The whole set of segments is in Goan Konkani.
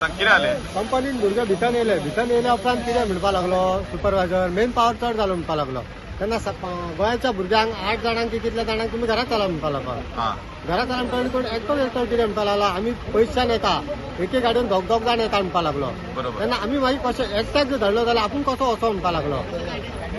कितें जालें? कंपनीन भुरगे भितर येयले. भितर येयल्या उपरांत कितें म्हणपाक लागलो सुपरवायझर, मेन पावर चड जालो म्हणपाक लागलो. तेन्ना गोंयच्या भुरग्यांक 8 जाणांक की कितल्या जाणांक तुमी घरात चला म्हणपाक लागलो. घरात चला म्हणटा कोण एकटो एकटो कितें म्हणपाक लागलो, आमी पयशान येता, एके गाडयेन दोग दोग जाण येता म्हणपाक लागलो. तेन्ना आमी मागीर कशें एकट्याक जर धाडलो जाल्यार आपूण कसो वचो म्हणपाक लागलो.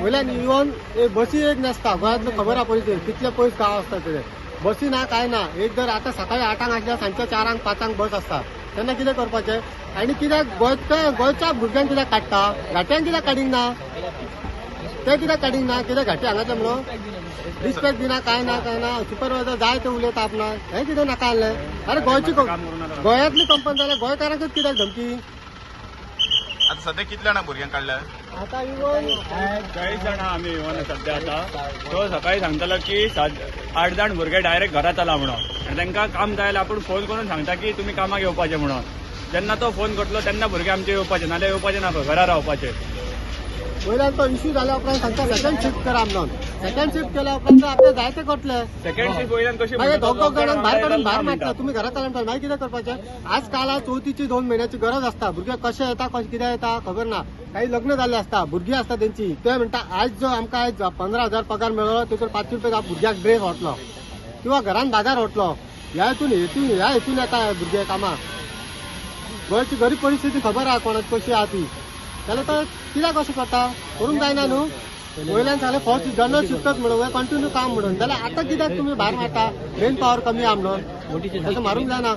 वयल्यान इवन बसी एक नासता, गोंयांतली खबर आहा पयलीं कितले पयस गांव आसता ते, बसी ना काय ना. एक जर आतां सकाळी 8 आसल्यार सांजच्या 4 5 बस आसता. तेन्ना कितें करपाचें? आनी कित्याक गोंयच्या भुरग्यांक कित्याक काडटा, घाट्यांक कित्याक काडींक ना, ते कित्याक काडींक ना, कित्याक घाटी हांगाचे म्हणून रिस्पेक्ट दिना काय ना काय ना. सुपरवायझर जाय ते उलयता आपणाक, हें कितें नाका आहलें. अरे गोंयची गोंयांतली कंपनी जाल्यार गोंयकारांकूच कित्याक धमकी? आता सध्या कितल्या जाणां भुरग्यांक काडल्या? आता इवन 40 जाणां आमी इवन सध्या. आता तो सकाळी सांगतालो की 7-8 जाण भुरगे डायरेक्ट घरा चला म्हणून, आनी तांकां काम जाय जाल्यार आपूण फोन करून सांगता की तुमी कामाक येवपाचे म्हणून. जेन्ना तो फोन करतलो तेन्ना भुरगे आमचे येवपाचे, नाल्यार येवपाचे ना, घरा रावपाचे. वयल्यान तो इश्यू जाल्या उपरांत सांगता सेकंड शिफ्ट करा म्हणून. सेकंड शिफ्ट केल्या उपरांत आपले जायते करतले. सेकंड शिफ्ट वयल्यान कशी मागीर दोग दोग जाणांक भायर काडून भायर मारता, तुमी घरात चला म्हणटा. मागीर कितें करपाचें? आज काल चवथीची 2 म्हयन्याची गरज आसता, भुरगे कशे येता कशें कितें येता खबर ना. काही लग्न जाल्ले आसता, भुरगीं आसता तेंची. ते म्हणटा आयज जो आमकां आयज 15,000 पगार मेळ्ळो तेतून 5 रुपया भुरग्याक ड्रेस व्हरतलो किंवा घरान बाजार व्हरतलो. ह्या हितून ह्या हितून येता भुरगे कामाक. गोंयची गरीब परिस्थिती खबर आहा कोणाक कशी आहा ती, जाल्यार तो कित्याक अशें करता? करूंक जायना न्हू. वयल्यान सांगलें फर्स्ट जनरल शिफ्टच म्हणून कंटिन्यू काम म्हणून, जाल्यार आतां कित्याक तुमी भायर मारता? मेन पावर कमी आहा म्हणून तशें मारूंक जायना.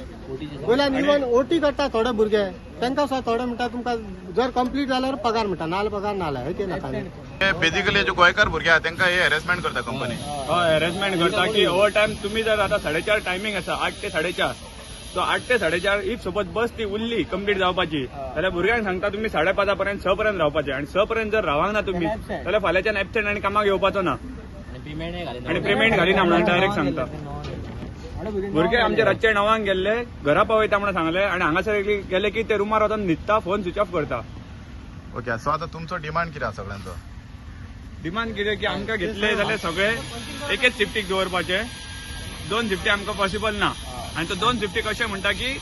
वयल्यान इवन ओटी करता थोडे भुरगे, तांकां सुद्दां थोडे म्हणटा तुमकां जर कंप्लीट जाल्यार पगार म्हणटा, नाल्यार पगार ना जाल्यार हें नाका. बेसिकली जे गोंयकार भुरगे आहा तांकां हे हॅरेसमेंट करता कंपनी. हय, हॅरेसमेंट करता की ओवर टायम तुमी जर आतां 4:30 टायमींग आसा, 8 ते 4:30, सो 8 ते 4:30 if suppose बस ती उरली कंप्लीट जावपाची जाल्यार भुरग्यांक सांगता तुमी 5:30 पर्यंत 6 पर्यंत रावपाचे, आनी 6 पर्यंत जर रावंक ना तुमी जाल्यार फाल्यांच्यान एबसेंट आनी कामाक येवपाचो ना, आनी पेमेंट घालिना म्हणून डायरेक्ट सांगता. भुरगे आमचे रातचे 9 गेल्ले, घरा पावयता म्हणून सांगले, आनी हांगासर गेले की ते रुमार वचून न्हिदता, फोन स्विच ऑफ करता. ओके, सो आता तुमचो डिमांड कितें आसा सगळ्यांचो? डिमांड कितें की आमकां घेतले जाल्यार सगळे एकेच शिफ्टीक दवरपाचे, 2 शिफ्टी आमकां पॉसिबल ना. आनी तो 2 शिफ्टी कशें म्हणटा की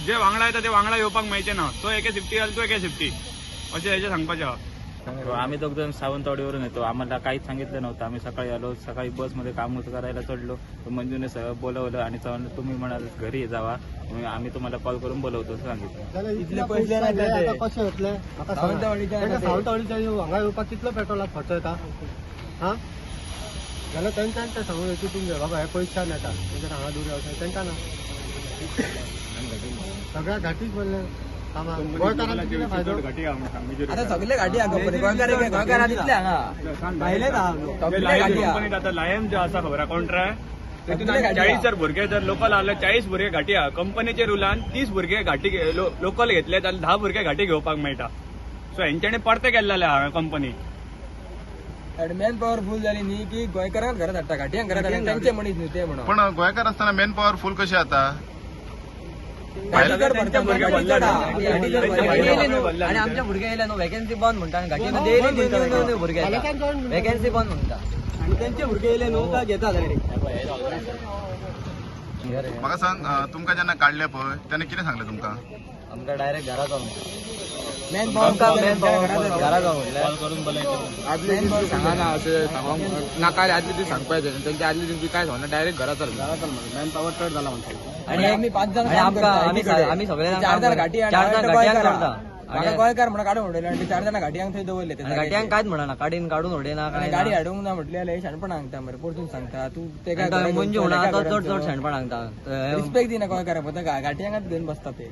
जे वांगडा येता ते वांगडा येवपाक मेळचे ना, तो एके शिफ्टी घाल, तूं एके शिफ्टी, अशें हेजें सांगपाचें आहा. आम्ही दोघ जण सावंतवाडीवरून येतो. आम्हाला काहीच सांगितलं नव्हतं. आम्ही सकाळी आलो, सकाळी बसमध्ये काम करायला चढलो, मंजूने सगळं बोलवलं आणि चव्हाण तुम्ही म्हणाल घरी जावा, आम्ही तुम्हाला कॉल करून बोलवतो असं सांगितलं. इतले पयशे आतां कशे येतले म्हाका सांग. सावंतवाडीच्या हांगा येवपाक कितलो पेट्रोलाक खर्च येता? हा, जाल्यार तेंच्यान तें सांगून चिंतूंक जाय बाबा हे पयशान येता, तेंच्यान हांगा दूर वचून तेंकां ना, सगळ्या घाटीच बोलले गोंयकारांक कितें फायदो? आता सगळे घाटी आहा कंपनी, गोंयकार तितले हांगा कंपनीत आता लायम जे आसा खबर कॉन्ट्रॅक्ट तितून 40 जर भुरगे जर लोकल आसले 40 भुरगे घाटी आहा. कंपनीचे रुलान 30 भुरगे घाटी लोकल घेतले जाल्यार 10 भुरगे घाटी घेवपाक मेळटा. सो हेंच्यांनी परते केल्ले आहा कंपनी. मॅन पॉवर फुल जाली न्ही की गोंयकारांक घरात हाडटा, घाटयांक घरात हाडटा, तांचे मनीस न्ही ते म्हणून. पण गोंयकार आसतना मेन पॉवर फुल कशी जाता? आणि आमच्या भुरगे येयले न्हू वेकन्सी बंद म्हणटा, आनी घाटी डेली भुरगे वेकन्सी बंद म्हणटा, आनी तेंचे भुरगे येयले न्हू काय घेता डायरेक्ट. म्हाका सांग, तुमकां जेन्ना काडले पळय तेन्ना कितें सांगलें तुमकां? आमकां डायरेक्ट घरा चल, मॅन पॉवर घरा जाव आदले दीस सांगा ना, अशें सांगूंक नाका. आदले दीस सांगपाचें तेंच्या आदले दीस काय सांगना, डायरेक्ट घरा चल, घरा चल, मॅन पॉवर चड जाला म्हणटा. आनी आमी 5 जाण, आमी सगळे 4 जाण घाटी, 4 जाण घाटयांक करता. गोंयकार म्हणून काडून उडयले आनी 4 जाणां घाटयांक थंय दवरले. घाटयांक कांयच म्हणना, काडून काडून उडयना, गाडी हाडूंक ना म्हटलें जाल्यार शाणपण सांगता मरे, परतून सांगता तूं ते मंजू म्हणा चड चड शाणपण सांगता, रिस्पेक्ट दिना गोंयकाराक, फक्त घाटयांकच घेवन बसता ते.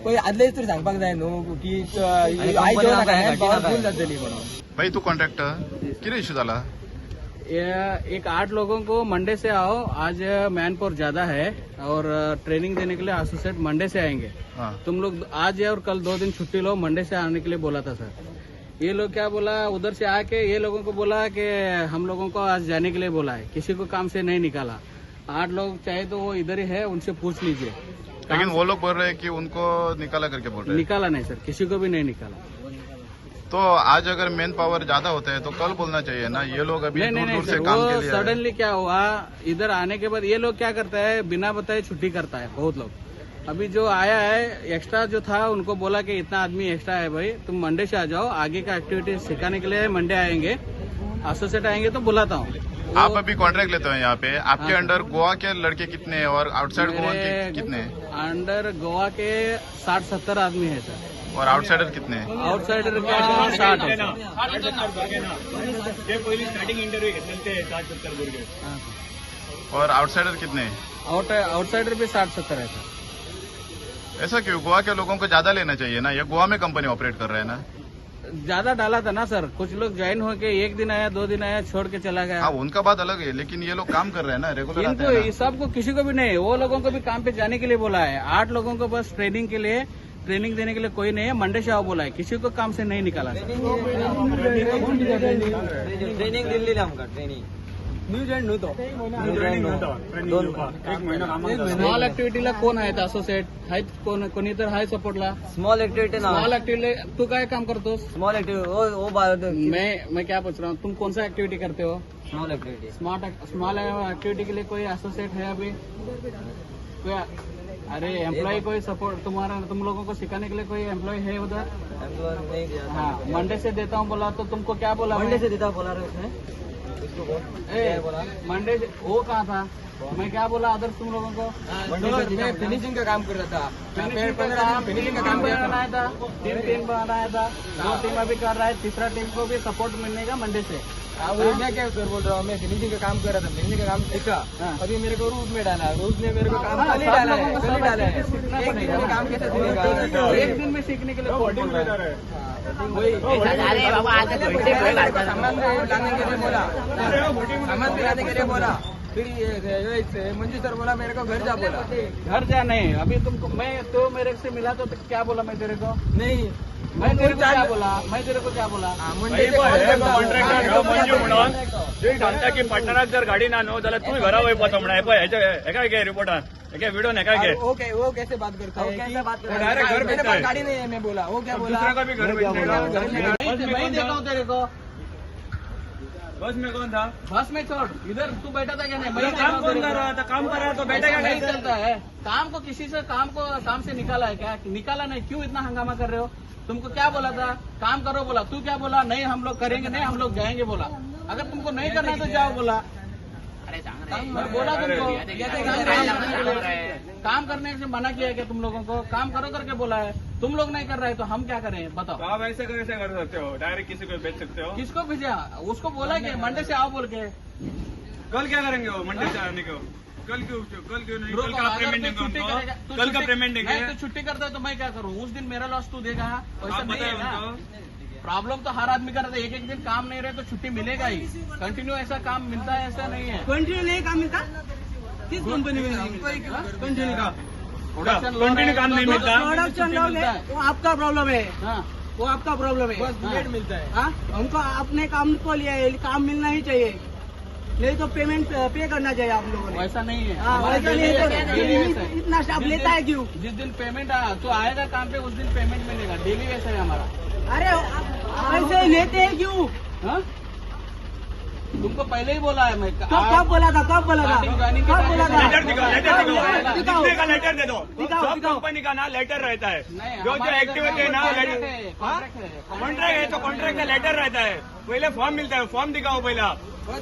पळय आदले दीस तरी सांगपाक जाय न्हू की आयज फूल जातली म्हणून. भाई तू कॉन्ट्रॅक्टर, कितें इश्यू जाला? एक 8 लोगों को मंडे से आओ, आज मैन पावर ज्यादा है और ट्रेनिंग देने के लिए एसोसिएट मंडे से आएंगे. तुम लोग आज और कल 2 दिन छुट्टी लो, मंडे से आने के लिए बोला था सर. ये लोग क्या बोला, उधर से आके ये लोगों को बोला कि हम लोगों को आज जाने के लिए बोला है, किसी को काम से नहीं निकाला. 8 लोग चाहे तो वो इधर ही है, उनसे पूछ लीजिए. लेकिन वो लोग बोल रहे हैं कि उनको निकाला करके बोल रहे हैं. निकाला नहीं सर, किसी को भी नहीं निकाला. तो आज अगर मेन पावर ज्यादा होता है तो कल बोलना चाहिए ना, ये लोग अभी नहीं दूर नहीं दूर से सर, काम वो के लिए आए। सडनली क्या हुआ, इधर आने के बाद ये लोग क्या करता है, बिना बताए छुट्टी करता है बहुत लोग। अभी जो आया है एक्स्ट्रा जो था उनको बोला कि इतना आदमी एक्स्ट्रा है भाई, तुम मंडे से आ जाओ, आगे का एक्टिविटी सिखाने के लिए मंडे आएंगे, एसोसिएट आएंगे तो बुलाता हूँ। आप अभी कॉन्ट्रैक्ट लेते हो यहाँ पे, आपके अंडर गोवा के लड़के कितने हैं और आउटसाइड गोवा के कितने हैं? अंडर गोवा के 60-70 आदमी है सर। और आउटसाइडर कितने हैं? आउटसाइडर के 60 है सर। जे पयलीं स्टार्टिंग इंटरव्यू घेतलेले ते 60-70 भुरगे। और आउटसाइडर कितने हैं? आउटसाइडर भी 60-70 है सर। ऐसा क्यों? गोवा के लोगों को ज्यादा लेना चाहिए ना, ये गोवा में कंपनी ऑपरेट कर रहा है ना। ज्यादा डाला था ना सर, कुछ लोग ज्वाइन होके एक दिन आया, 2 दिन आया, छोड़ के चला गया। हाँ, उनका बात अलग है, लेकिन ये लोग काम कर रहे हैं ना, रेगुलर आते इनको हैं ना। ये सबको किसी को भी नहीं, वो लोगों को भी काम पे जाने के लिए बोला है। 8 लोगों को बस ट्रेनिंग के लिए, ट्रेनिंग देने के लिए कोई नहीं है, मंडे से आओ बोला है, किसी को काम से नहीं निकाला सर। ट्रेनिंग दिल्ली आमकां ट्रेनिंग न्यू जॉईन न्हू तो एक महिनो कामाक जाता. स्मॉल ऍक्टिव्हिटीला कोण आहेत असोसिएट आहेत कोण? कोणी तर आहे सपोर्टला? स्मॉल ऍक्टिव्हिटी ना, स्मॉल ऍक्टिव्हिटी तू काय काम करतोस? स्मॉल ऍक्टिव्हिटी ओ मैं क्या पूछ रहा हूँ, तुम कौन सा एक्टिविटी करते हो? Small activity. Small activity K लिए कोई एसोसिएट है अभी? कोई अरे एम्प्लॉय कोई सपोर्ट तुम्हारा, तुम लोगों को सिखाने के लिए कोई एम्प्लॉय है उधर? नहीं दिया। हाँ, मंडे से देता हूँ बोला तो तुमको क्या बोला? मंडे से देता बोला रहे उसने, उसको बोल ए, मंडे से वो कहाँ था? मैं क्या बोला अदर तुम लोगों को? मैं फिनिशिंग का काम कर रहा था, फिनिशिंग का काम बनाया था, टीम बनाया था, 2 टीम अभी कर रहा है, तीसरा टीम को भी सपोर्ट मिलेगा मंडे से। वो मैं क्या सर बोल रहा हूँ, मैं फिनिशिंग का काम कर रहा था, फिनिशिंग का काम सीखा, अभी मेरे को रूट में डाला, रूट में मेरे को काम कल ही डाला है, कल ही डाला है। एक दिन में काम कैसे सीखेगा? एक दिन में सीखने के लिए कौन बोल रहा है? सामान लाने के लिए बोला, सामान भी लाने के लिए बोला, फिर ये मंजू सर बोला मेरे को घर जा बोला। घर जा नहीं, अभी तुमको मैं तो मेरे से मिला तो क्या बोला मैं तेरे को? नहीं मैं तेरे को क्या बोला? मैं तेरे को क्या बोला? कॉन्ट्रॅक्टर मंजू म्हणून तुवें सांगता की पार्टनराक जर गाडी ना न्हू जाल्यार तूं घरा वयपाचो म्हणून. हे पळय हेच्या हेका घे रिपोर्टान, हेका व्हिडिओन हेका घे. वो वो कैसे बात करता है? कैसे बात करता है? डायरेक्ट घर मेरे बेचता पास है। गाड़ी नहीं है, मैं बोला वो क्या बोला? दूसरा का भी घर बेचने। मैं देता हूँ तेरे को। बस में कौन था? बस में छोड़, इधर तू बैठा था क्या नहीं? मैं काम कौन कर रहा था? काम कर रहा तो बैठेगा नहीं कैसे? चलता है काम को, किसी से काम को काम से निकाला है क्या? निकाला नहीं, क्यों इतना हंगामा कर रहे हो? तुमको क्या बोला था? काम करो बोला, तू क्या बोला? नहीं हम लोग करेंगे, नहीं हम लोग जाएंगे बोला। अगर तुमको नहीं करना है तो जाओ बोला। मैं बोला तुमको काम करने से मना किया है क्या तुम लोगों को? काम करो करके बोला है, तुम लोग नहीं कर रहे तो हम क्या करें बताओ? तो आप ऐसे कैसे कर सकते हो? डायरेक्ट किसी को बेच सकते हो? किसको भेजा? उसको बोला कि मंडे से आओ बोल के। कल क्या करेंगे वो मंडे से आने को? कल क्यों, कल क्यों नहीं? कल का अगर पेमेंट तू देंगे छुट्टी उनको, करेगा, तू कल का छुट्टी- पेमेंट देंगे। नहीं, तू छुट्टी करता है तो मैं क्या करूँ? उस दिन मेरा लॉस तू देगा? वैसा आप नहीं बताए है ना। उनको। प्रॉब्लम तो हर आदमी का रहता है, एक एक दिन काम नहीं रहे तो छुट्टी मिलेगा ही। कंटिन्यू ऐसा काम मिलता है ऐसा नहीं है। कंटिन्यू नहीं काम मिलता किस कंपनी में? कंटिन्यू काम कंटिन्यू काम नहीं मिलता। प्रोडक्शन लोग है वो आपका प्रॉब्लम है। हाँ, वो आपका प्रॉब्लम है, बस लेट मिलता है। हाँ, हमको अपने काम को लिए काम मिलना ही चाहिए, नहीं तो पेमेंट पे करना चाहिए आप लोगों ने। वैसा नहीं है। हाँ, हमारा वैसा नहीं है daily वैसा तो है। इतना स्टाफ जिस लेता है दिन- क्यों? जिस दिन पेमेंट तो आएगा काम पे उस दिन पेमेंट मिलेगा, डेली वैसा है हमारा। अरे ऐसे लेते हैं क्यों? हाँ? तुमको पहले ही बोला है मैं। कब कब बोला था? कब बोला था? स्टार्टिंग ज्वाइनिंग के कब बोला था? लेटर दिखाओ, लेटर दिखाओ, दिखाओ। जितने का लेटर दे दो। दिखाओ, सब दिखाओ। कंपनी का ना लेटर रहता है, नहीं, जो जो हमारे एक्टिव होते हैं ना कॉन्ट्रैक्ट लेटर है, कॉन्ट्रैक्ट है। कॉन्ट्रैक्ट है तो कॉन्ट्रैक्ट का लेटर रहता है, पहले फॉर्म मिलता है, फॉर्म दिखाओ पहला।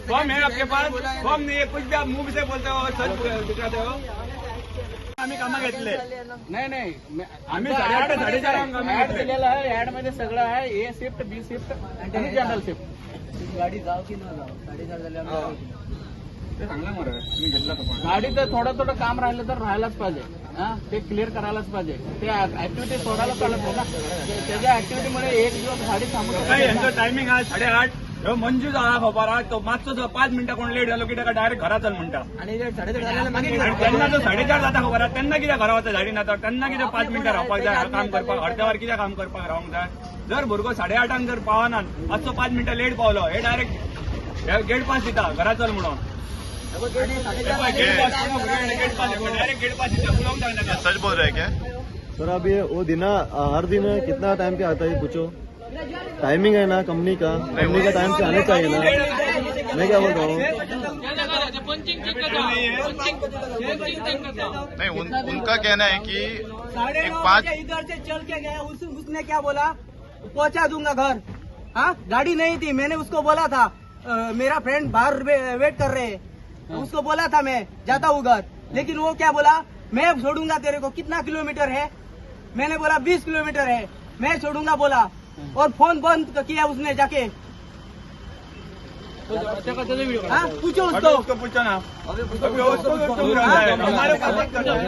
फॉर्म है आपके पास? फॉर्म नहीं है, कुछ भी आप मुंह से बोलते हो, सच दिखाते हो। आम्ही कामा घेतले। नाही नाही, आम्ही साडेआठ ते साडेचार आम्ही ऍड घेतले. दिलेला आहे, ऍड मध्ये सगळं आहे, ए शिफ्ट, बी शिफ्ट आणि जनरल शिफ्ट। गाडी जाव की न जाव, 4:30 झाले। ते चांगलं मरे मी घेतला तो पण. गाडी तर थोडं थोडं काम राहिलं तर राहायलाच पाहिजे, हा ते क्लिअर करायलाच पाहिजे। ते ऍक्टिव्हिटी सोडायला चालत नाही ना, त्याच्या ऍक्टिव्हिटीमुळे एक दिवस गाडी थांबू शकत काय नाही यांचं ना. टायमिंग आज 8:30, ह्यो मंजू जाला खबर आहा, तो मातसो जो 5 मिनटां कोण लेट जालो की ताका डायरेक्ट घरा चल म्हणटा। आणि 4:30 झाल्याला मागीर आणि त्यांना जो 4:30 जाता खबर आहा, त्यांना कित्याक घरा वता झाडी ना, तर त्यांना कित्याक 5 मिनटां रावपाक जाय, काम करपाक अर्द्या वर कित्याक काम करपाक रावंक जाय? जर भुरगो 8:30 जर पावना, मातसो 5 मिनटां लेट पावलो, हे डायरेक्ट गेट पास दिता घरा चल म्हणून। Gate pass gate pass direct gate pass दिता, उलोवंक जायना ये सच बोल रहे हैं क्या? सर अभी वो दिन हर दिन कितना टाइम पे आता है पूछो। टाइमिंग है ना कंपनी का, कंपनी का टाइम से आना चाहिए ना। मैं क्या बोल रहा हूँ, पंचिंग चेक नहीं है। नहीं, उनका कहना है कि साढ़े एक नौ पाँच बजे इधर से चल के गया। उसने क्या बोला, पहुंचा दूंगा घर। हाँ, गाड़ी नहीं थी। मैंने उसको बोला था, मेरा फ्रेंड बाहर वेट कर रहे हैं, उसको बोला था मैं जाता हूँ घर। लेकिन वो क्या बोला, मैं छोड़ूंगा तेरे को, कितना किलोमीटर है? मैंने बोला 20 किलोमीटर है, मैं छोड़ूंगा बोला। और फोन बंद किया उसने जाके। हाँ, पूछो उसको। उसको पूछो ना, अभी उसको क्यों रहा है? हमारे को मत करना है।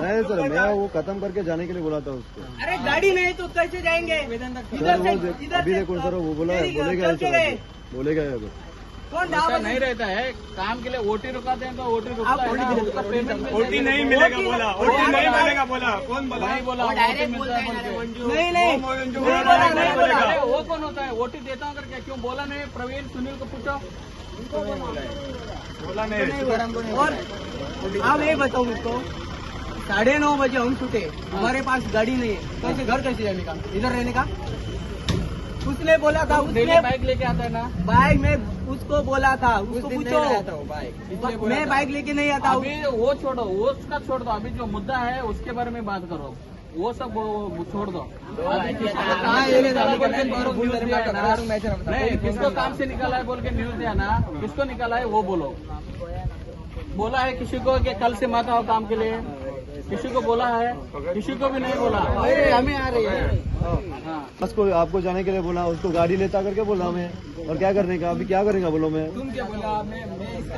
नहीं सर, मैं वो खत्म करके जाने के लिए बोला था उसको। अरे गाड़ी नहीं तो कैसे जाएंगे? इधर सर से वो इधर अभी से देखो सर, वो बोला तेरी बोलेगा चल के गए। बोलेगा अभी। कौन ऐसा नहीं रहता है। काम के लिए ओटी रुकाते हैं तो ओटी रुकता है ना, उसका पेमेंट ओटी नहीं मिलेगा बोला, ओटी नहीं मिलेगा बोला, कौन बोला? नहीं बोला, ओटी मिलता है बोल के। नहीं नहीं नहीं बोला, नहीं बोला। अरे वो कौन होता है ओटी देता हूँ करके, क्यों बोला नहीं? प्रवीण सुनील को पूछो। बोला नहीं। और आप ये बताओ उसको, 9:30 बजे हम छूटे, हमारे पास गाड़ी नहीं है, कैसे घर कैसे जाने का, इधर रहने का? उसने बोला था, उसने बाइक लेके आता है ना, बाइक में उसको बोला था, उसको पूछो। बाइक मैं बाइक लेके नहीं आता हूँ। अभी वो छोड़ो, वो उसका छोड़ दो, अभी जो मुद्दा है उसके बारे में बात करो, वो सब वो छोड़ दो। अभी किसको काम से निकाला बोल के न्यूज दिया ना, नहीं किसको काम से निकाला है बोल के न्यूज दिया ना, किसको निकाला है वो बोलो। बोला है किसी को कि कल से मत आओ काम के लिए? किसी को बोला है? किसी को भी नहीं बोला। हमें आ रही है। हाँ, उसको आपको जाने के लिए बोला, उसको गाड़ी लेता करके बोला मैं, और क्या करने का अभी, क्या करेगा बोलो मैं? तुम क्या बोला? मैं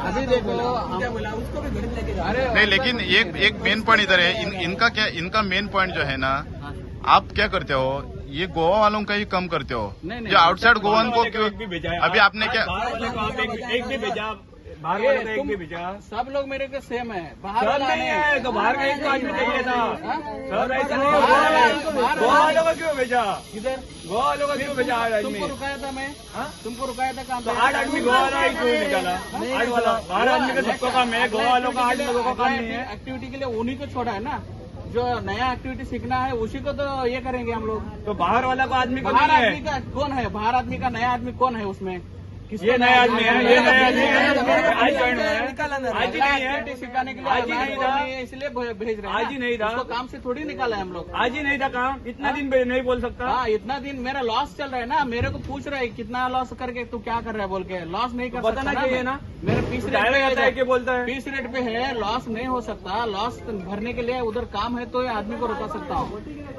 अभी देखो क्या बोला, उसको भी घर लेके जाओ। अरे नहीं, लेकिन एक एक मेन पॉइंट इधर है, इनका क्या, इनका मेन पॉइंट जो है ना, आप क्या करते हो, ये गोवा वालों का ही कम करते हो, नहीं, जो आउटसाइड गोवन को एक भी भेजा है। अभी आपने क्या बाहर वाले को आप एक भी भेजा, बाहर वाले को एक भी भेजा। सब लोग मेरे के सेम है, बाहर सब वाला नहीं है तो बाहर का एक तो आदमी चाहिए था। सब ऐसा नहीं है। बाहर गोवा वालों को क्यों भेजा? किधर गोवा वालों को क्यों भेजा? 8 आदमी तुमको रुकाया था मैं, तुमको रुकाया था काम तो 8 आदमी गोवा वाला ही क्यों निकाला? 8 वाला बाहर आदमी का सबको काम है, गोवा वालों का 8 लोगों का काम नहीं है। एक्टिविटी के लिए उन्हीं को छोड़ा है ना, जो नया एक्टिविटी सीखना है उसी को तो ये करेंगे हम लोग। तो बाहर वाला को आदमी को बाहर नहीं आदमी है। का कौन है? बाहर आदमी का नया आदमी कौन है उसमें? ये नया आदमी है, ये नया आदमी है, आज ज्वाइन हुआ है, आज ही नहीं है, एक्टिविटी सिखाने के लिए आज ही नहीं था, नहीं, इसलिए भेज रहे हैं। आज ही नहीं था, उसको काम से थोड़ी निकाला है हम लोग। आज ही नहीं था काम, इतना दिन नहीं बोल सकता। हाँ, इतना दिन मेरा लॉस चल रहा है ना, मेरे को पूछ रहा है कितना लॉस करके तू क्या कर रहा है बोल के। लॉस नहीं कर बताना सकता चाहिए ना। मेरे 20 रेट डायरेक्ट आता है कि बोलता है 20 रेट पे है, लॉस नहीं हो सकता। लॉस भरने के लिए उधर काम है तो ये आदमी को रुका सकता हूँ।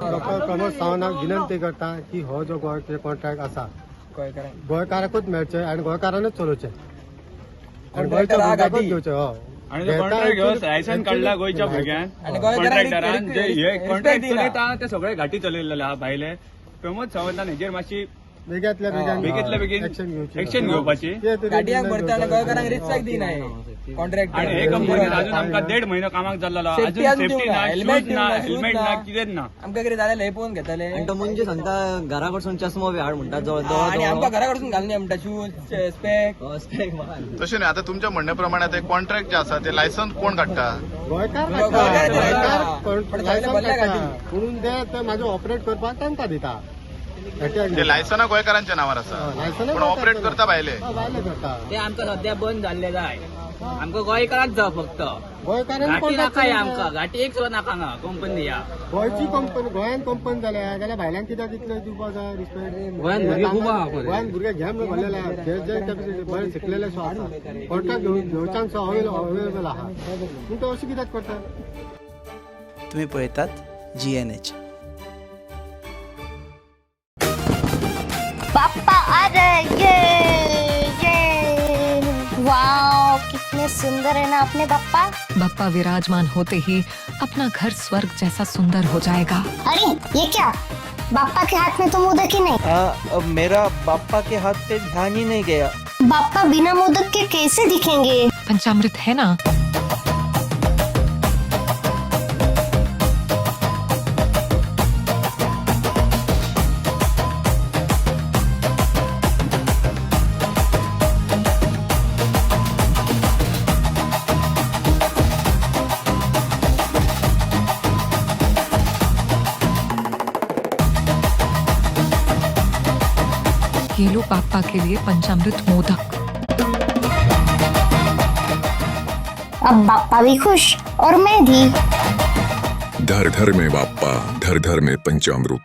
डॉक्टर प्रमोद सावंताक विनंती करता की हो जो गोंय कॉन्ट्रॅक्ट आसा गोंयकाराकूच मेळचें आनी गोंयकारानूच चलोवचें आनी गोंयच्या भुरग्याकूच घेवचें. हय, आणि जो कॉन्ट्रॅक्ट घेवन लायसन काडला गोंयच्या भुरग्यान कॉन्ट्रॅक्टरान, जे हे कॉन्ट्रॅक्ट चलयता ते सगळे घाटी चलयलेले आहा भायले. प्रमोद सावंतान हेजेर मातशी बेगीतल्या बेगीतल्या बेगीन एक्शन घेवची, एक्शन घेवपाची. गाडयांक भरता आनी गोंयकारांक रिस्पेक्ट दिना कॉन्ट्रॅक्ट. आणि हे कंपनीन अजून आमकां 1.5 म्हयनो कामाक जाल्लो, अजून सेफ्टी ना, शूज ना, हेल्मेट ना, कितेंच ना. आमकां कितें जालें हें पळोवन घेतले. आनी तो म्हणजे सांगता घरा कडसून चष्मो बी हाड म्हणटा, आनी आमकां घरा कडसून घालून म्हणटा शूज स्पेक. तशें न्ही, आतां तुमच्या म्हणण्या प्रमाणे आतां कॉन्ट्रॅक्ट जे आसा ते लायसन्स कोण काडटा? गोंयकार काडटा, पुणून ते म्हाजे ऑपरेट करपाक तांकां दिता. ते लायसना गोंयकारांच्या नावार आसा, पूण ऑपरेट करता भायले. भायले करता. ते आमकां सध्या बंद जाल्ले जाय, आमकां गोंयकारांच जाव फक्त. गोंयकारांनी नाका आमकां घाटी एक सुद्दां नाका हांगा कंपनी. ह्या गोंयची कंपनी, गोंयान कंपनी जाल्या जाल्यार भायल्यान कित्याक इतले दिवपाक जाय रिस्पेक्ट? गोंयान भुरगे खूब आहा. गोंयान भुरगे घे म्हणून भरलेले आहा, जे जे कॅपॅसिटी बरे शिकलेले सो आसा, कॉन्ट्रॅक्ट घेवच्यान सो अवेलेबल आहा, पूण ते अशें कित्याक करता? तुम्ही पळयतात GNH. पापा आ रहे, ये ये वाओ कितने सुंदर है ना अपने पापा। बप्पा विराजमान होते ही अपना घर स्वर्ग जैसा सुंदर हो जाएगा। अरे ये क्या, बापा के हाथ में तो मोदक ही नहीं। मेरा बाप्पा के हाथ पे ध्यान ही नहीं गया। बापा बिना मोदक के कैसे दिखेंगे? पंचामृत है ना। ये लो पापा के लिए पंचामृत मोदक। अब बाप्पा भी खुश और मैं भी। धर धर में बाप्पा, धर धर में पंचामृत।